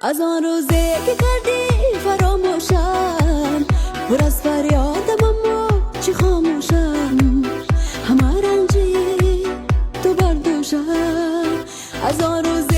Аз он рӯзе ки кардӣ фаромӯшам, пур аз фарёдам, аммо чӣ хомӯшам. Ҳама ранҷи ту бар дӯшам. Аз он рӯзе.